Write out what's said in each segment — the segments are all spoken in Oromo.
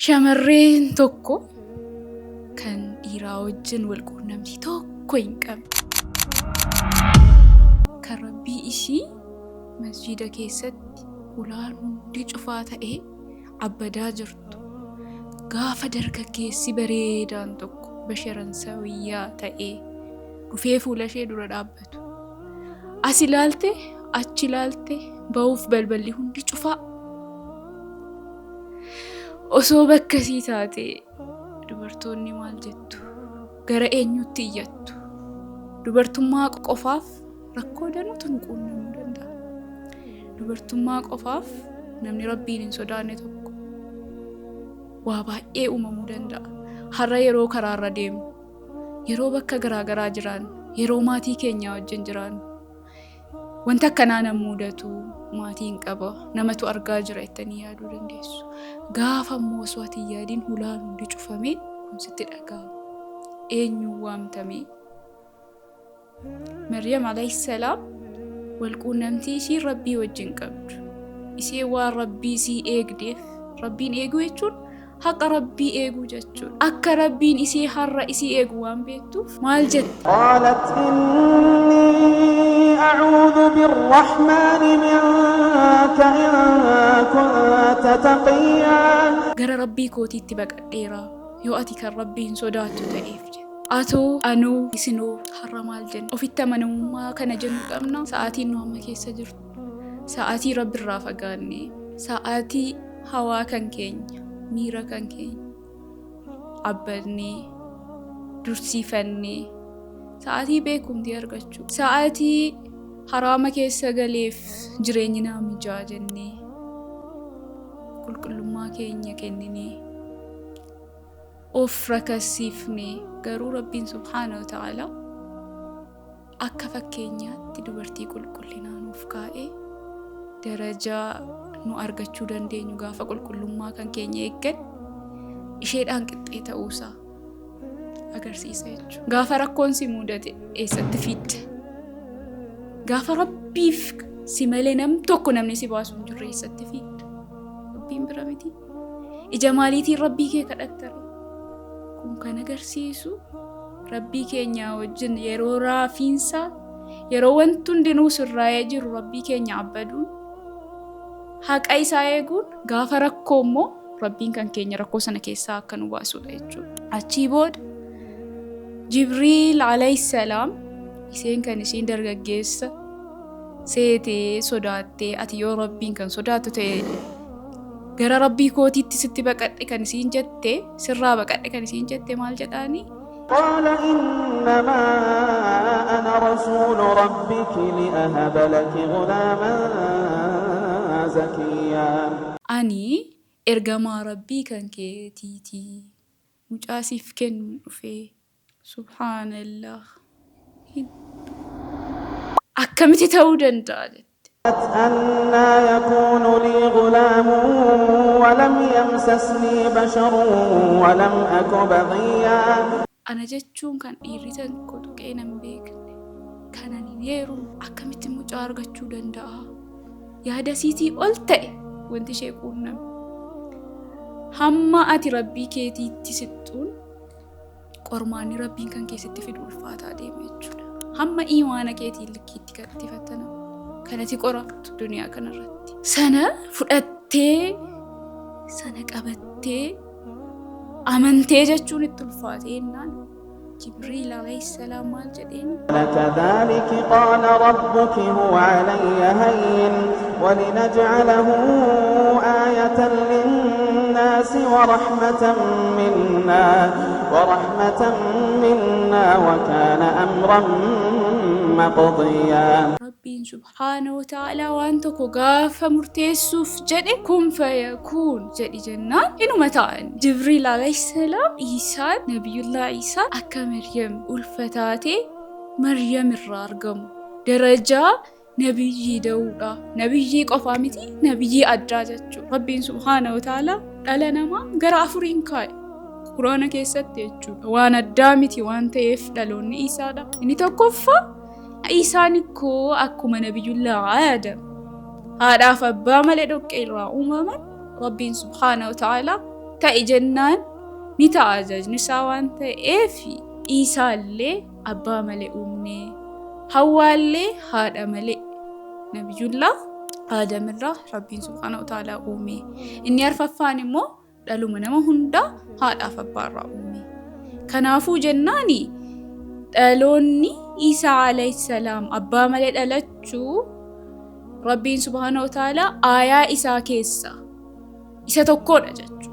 Shamarreen tokko kan dhiiraa wajjin wal quunnamtii tokko hin qabne. Kan Rabbii ishii masjiida keessatti hulaan hundi cufaa ta'ee abbadaa jirtu. Gaafa dargaggeessi bareedaan tokko basharan sawiyyaa ta'ee dhufee fuula ishee dura dhaabbatu. As ilaalte achi ilaalte ba'uuf balballi hundi cufaa. Osoo bakka isii taate dubartoonni maal jettu? Gara eenyutti iyyattu? Dubartummaa qofaaf rakkoo danuutu nu quunnamuu danda'a. Dubartummaa qofaaf namni Rabbiin hin sodaanne tokko waa baay'ee uumamuu danda'a. Har'a yeroo karaarra deemnu, yeroo bakka garaagaraa jiraannu, yeroo maatii keenyaa wajjin jiraannu, Wanta akkanaa nan mudatu, maatiin qaba, namatu argaa jira jettanii yaaduu dandeessu. Gaafa immoo osoo ati hin yaadin hulaan hundi cufamee kun sitti dhaga'ama. Eenyuun waamtamee? Maryam alayhi salaam wal quunnamtii ishiin Rabbii wajjin qabdu. Isheen waan Rabbii isii eegdeef, Rabbiin eeguu jechuun Haqa Rabbii eeguu jechuudha. Akka Rabbiin isii har'a isii eegu waan beektuuf maal jette? Qaalat innii a'uudhu birrahmaani minka in kunta taqiyyaa. Gara Rabbii kootiitti baqadheera yoo ati kan Rabbiin sodaattu ta'eef jette. Atoo, anoo, isinoo har'a maal jenna? Ofitti amanamummaa kana jennu qabna? Sa'aatiin nu amma keessa jirtu sa'aatii Rabbirraa fagaanne, sa'aatii hawaa kan keenya, miira kan keenya abbadnee, dursiifannee, sa'aatii beekumtii argachuu, sa'aatii haraama keessa galeef jireenyi naa mijaa jennee qulqullummaa keenya kenninee of rakassiifnee garuu Rabbiin subhaana wa ta'ala Akka fakkeenyaatti dubartii qulqullinaa nuuf kaa'ee darajaa nu argachuu dandeenyu gaafa qulqullummaa kan keenya eeggan isheedhaan qixxee ta'uusaa agarsiisa jechuudha. Gaafa rakkoon si mudate eessatti fiidda? Gaafa Rabbiif si malee nam tokko namni si baasu hin jirre eessatti fiidda? Rabbiin bira miti. Ija maaliitiin Rabbii kee kadhatta? Kun kan agarsiisu Rabbii keenyaa wajjin yeroo raafiinsaa, yeroo wanti hundinuu sirraa'ee jiru Rabbii keenya abbaduun, haqa isaa eeguun, gaafa rakkoo immoo Rabbiin kan keenya rakkoo sana keessaa akka nu baasudha jechuudha. Achii booda Jibriil alayhi salaam isheen kan ishiin dargaggeessa seetee sodaattee ati yoo Rabbiin kan sodaattu ta'e Gara Rabbii kootiitti sitti baqadhe kan isiin jette, sirraa baqadhe kan isiin jette maal jedhaani? Qaala innamaa ana rasuulu rabbiki li'ahaba laki ghulaaman zakiyyaa. Ani ergamaa Rabbii kan keetiiti, mucaa siif kennuun dhufe. Subhaanallah. Hin. Akkamitti ta'uu danda'a jette. Annaa yakuunu lii ghulaamun walam yamsasnii basharun walam aku baghiyyaa. Ana jechuun kan dhiirri tokko tuqee nan beekne, kan ani hin heerumne akkamitti mucaa argachuu danda'a? Yaada isiitii ol ta'e wanti ishee quunname. Hamma ati Rabbii keetiitti sixxuun qormaanni Rabbiin kan keessatti fidu ulfaataa deema jechuudha. Hamma imaana keetiin likkiitti kan itti fattanamu, kan ati qoramtu duniyaa kanarratti. Sana fudhattee, sana qabattee, amantee jechuun itti ulfaatee jennaan Jibriil alayhi salaam maal jedheeni? Kadhaaliki qaala rabbuki huwa alayya hayyin walinaj'alahu aayatan linnaasi warahmatan minnaa warahmatan minnaa wakaana amran maqdiyyaa. Rabbiin subhaanahu wa ta'aalaa waan tokko gaafa murteessuuf jedhe kun fayakuun jedhi jennaan inuma ta'an. Jibriil alayhi salaam Iisaan Nabiyyullaa Iisaan akka Maryam ulfa taatee Maryam irraa argamu darajaa nabiyyii da'uudha. Nabiyyii qofaa miti nabiyyii addaa jechuudha. Rabbiin subhaanahu wa ta'aalaa dhala namaa gara afuriin kaa'e. Quraana keessatti jechuudha. Waan addaa miti waan ta'eef dhaloonni Iisaadha. Inni tokkoffaa Iisaan ikkoo akkuma nabiyyullaa Aadam haadhaaf abbaa malee dhoqqee irraa uumaman Rabbiin subhaanahu wa ta'aalaa Ta'i jennaan ni ta'a ajajni isaa waan ta'eef Iisaallee abbaa malee uumne. Hawwaallee haadha malee Nabiyyullaah Aadamirraa Rabbiin subhaanahu wa ta'aalaa uume. Inni arfaffaan immoo dhaluma nama hundaa haadhaaf abbaarraa uume. Kanaafuu jennaani dhaloonni Iisaa alayhi salaam abbaa malee dhalachuu Rabbiin subhaanahu wa ta'aalaa aayaa isaa keessaa isa tokkodha jechuudha.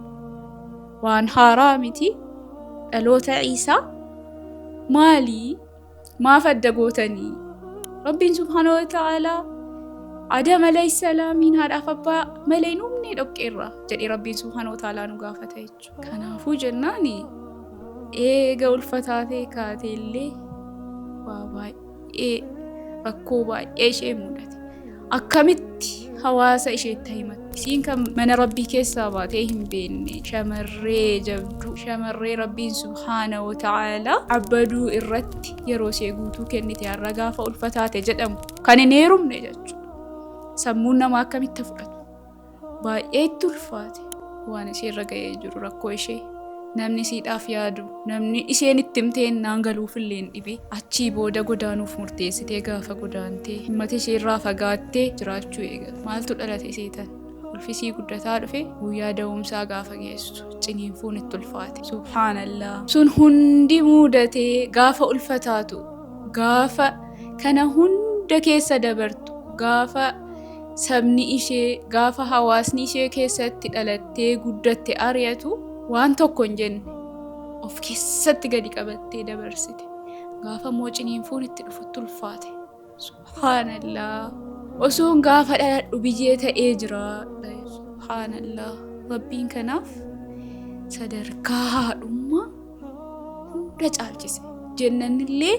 Waan haaraa miti dhaloota Iisaa maali maaf adda gootanii? Rabbiin subhaanahu wa ta'aalaa Adam alayhi salaamiin haadhaaf abbaa malee hin uumne dhoqqeerraa jedhee Rabbiin subhaanahu wa ta'aalaa nu gaafata jechuudha. Kanaafuu jennaani eega ulfataatee kaatee illee waa baay'ee rakkoo baay'ee ishee mudate. Akkamitti hawaasa isheetti himatti? Isiin kan mana Rabbii keessaa baatee hin beekne shamarree jabduu shamarree Rabbiin subhaana wa ta'aalaa abbaduu irratti yeroo ishee guutuu kennite har'a gaafa ulfataate jedhamu kan hin heerumne jechuudha. Sammuun namaa akkamitti fudhatu? Baay'ee itti ulfaate waan ishee irra ga'ee jiru rakkoo ishee. Namni isiidhaaf yaadu namni isheen itti himtee naan galuufillee hin dhibe. Achii booda godaanuuf murteessitee gaafa godaantee uummata ishee irraa fagaattee jiraachuu eegalte. Maaltu dhalate seetan? Ulfisii guddataa dhufe guyyaa da'umsaa gaafa geessu ciniinfuun itti ulfaate. Subhaanallah. Sun hundi muudatee gaafa ulfataatu gaafa kana hunda keessa dabartu gaafa sabni ishee gaafa hawaasni ishee keessatti dhalattee guddatte ari'atu waan tokko hin jenne of keessatti gadi qabattee dabarsite. Gaafa immoo ciniinfuun itti dhufutti ulfaate. Subhaanallah. Osoon gaafa dhaladhu biyyee ta'ee jira. Subhaanallah. Rabbiin kanaaf sadarkaa haadhummaa hunda caalchise. Jennanillee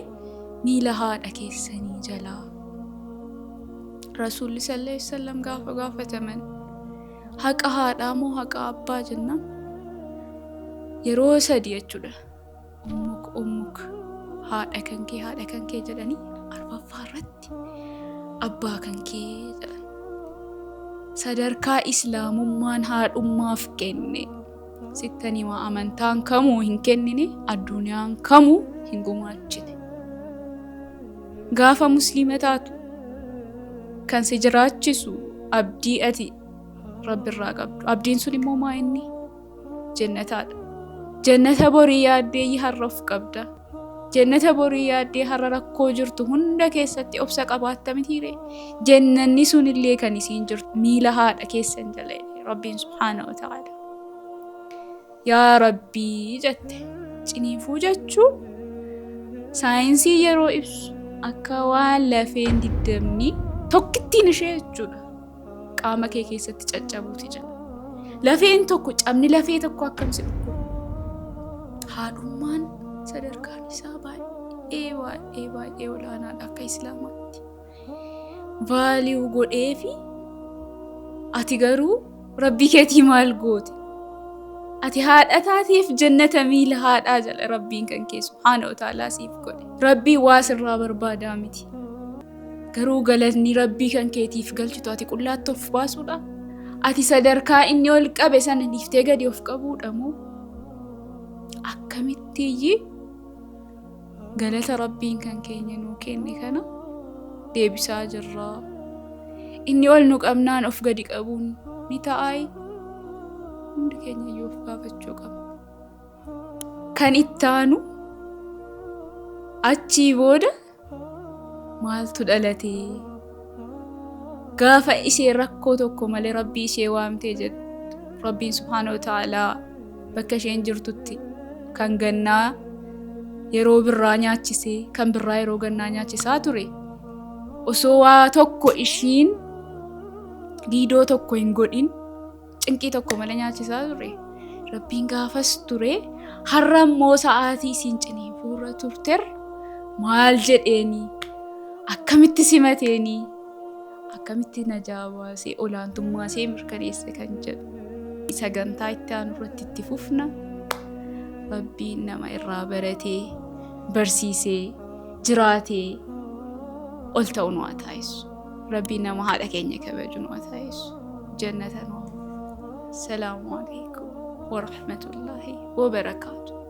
miila haadha keessanii jalaa. Rasuulli sallallahu alaihi wasallam gaafa gaafataman haqa haadhaa moo haqa abbaa jennaan yeroo sadi jechuudha. Ummuk ummuk haadha kan kee haadha kan kee jedhanii arfaffaa irratti abbaa kan kee jedhan. Sadarkaa islaamummaan haadhummaaf kenne sittan himaa amantaan kamuu hin kennine addunyaan kamuu hin gumaachine. Gaafa musliima taatu kan si jiraachisu abdii ati Rabbirraa qabdu. Abdiin sun immoo maa inni? Jennataadha. Jannata borii yaaddee har'a of qabda. Jannata borii yaaddee har'a rakkoo jirtu hunda keessatti obsa qabaatta mitiire. Jannanni sun illee kan isiin jirtu miila haadha keessan jala jedhe Rabbiin subhaana wa ta'ala. Yaa Rabbii jette. Ciniinfuu jechuun saayinsii yeroo ibsu akka waan lafeen diddamni tokkittiin ishee jechuudha. Qaama kee keessatti caccabuuti jedha. Lafeen tokko cabni lafee tokko akkam si dhukkuba. Haadhummaan sadarkaan isaa baay'ee baay'ee baay'ee olaanaadha akka Islaamaatti. Vaaliyuu godhee fi ati garuu Rabbii keetii maal goote? Ati haadha taateef jannata miila haadhaa jala Rabbiin kan kee subhaana wa ta'aalaa siif godhe. Rabbiin waa sirraa barbaadaa miti. Garuu galatni Rabbii kan keetiif galchitu ati qullaatti of baasuudha? Ati sadarkaa inni ol qabe sana dhiiftee gadi of qabuudha moo? Akkamittiyyii galata Rabbiin kan keenya nuu kenne kana deebisaa jirra. Inni ol nu qabnaan of gadi qabuun ni ta'aayi? Hundi keenya iyyuu of gaafachuu qabna. Kan ittaanu achii booda maaltu dhalate? Gaafa ishee rakkoo tokko malee Rabbii ishee waamtee jettu Rabbiin subhaana wa ta'aalaa bakka isheen jirtutti kan gannaa yeroo birraa nyaachisee kan birraa yeroo gannaa nyaachisaa ture osoo waa tokko ishiin giidoo tokko hin godhin cinqii tokko malee nyaachisaa ture. Rabbiin gaafas ture har'a immoo sa'aatii isiin ciniinfuurra turter maal jedheeni akkamitti simateeni akkamitti najaa baasee olaantummaa ishee mirkaneesse kan jedhu sagantaa itti aanu irratti itti fufna. Rabbiin nama irraa baratee barsiisee jiraatee ol ta'u nu haa taasisu. Rabbiin nama haadha keenya kabaju nu haa taasisu. Jannata nu haa. Salaamu alaikum. Wa rahmatullaahi wa barakaatu.